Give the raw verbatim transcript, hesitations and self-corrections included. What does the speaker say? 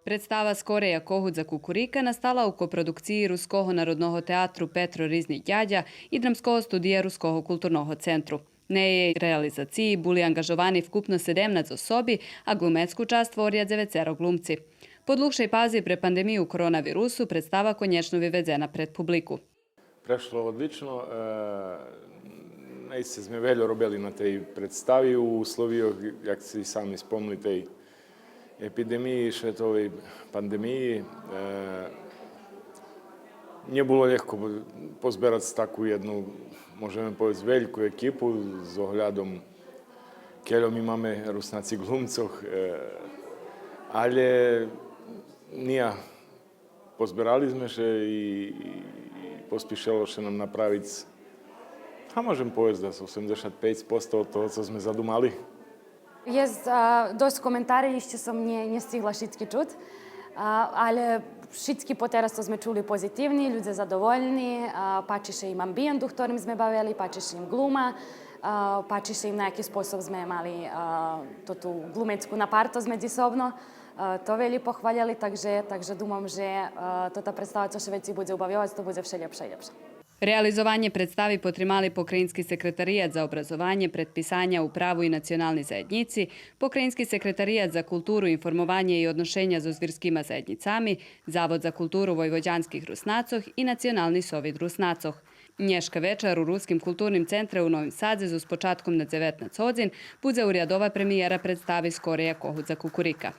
Представа Скорей як когут закукурика настала у копродукциї Руского народного театру Петро Ризник Дядя и Драмского студия Руского културного центру. Неєй реализациї були анґажовани вкупно седемнац особи, а глумецку часц творя дзевецеро глумци. По длугшей паузи пре пандемию коронавирусу представа конєчно виведзена пред публику. Прешло одлично. Е, наисце зме вельо робели на тей представи у условийох, як сце сами спомнули, тей епидемиї, шветовей пандемиї. Е, нє було лєгко позберац таку єдну, можеме повесц, вельку екипу з оглядом кельо ми маме Руснаци глумцох, е, алє нима, позберали зме ше и, и поспишело ше нам направиц, а можем повесц да осемдзешат пейц посто од того цо зме задумали. Єст, а, досц коментари, ище сом нє, нє стигла шицки чуц. А, алє шицки потераз цо зме чули позитивни, людзе задовольни, а, пачи ше им амбиєнт у хторим зме бавели, пачи ше им глума, а, пачи ше им на яки способ зме мали, а, тоту глумецку напартосц медзисобно. А, то велї похвалєли, так же, так же думам же, а, тота представа цо ше вецей будзе убавйовац, то будзе вше лєпша и лєпша. Реализованє представи потримали Покраїнски секретарият за образованє, предписаня, управу и национални заєднїци, Покраїнски секретарият за културу, информованє и одношеня зоз вирскима заєднїцами, Завод за културу войводянских Руснацох и Национални совит Руснацох. Нєшка вечар у Руским културним центре у Новим Садзе зоз початком на дзеветнац годзин будзе урядова премиєра представи Скорей як когут закукурика.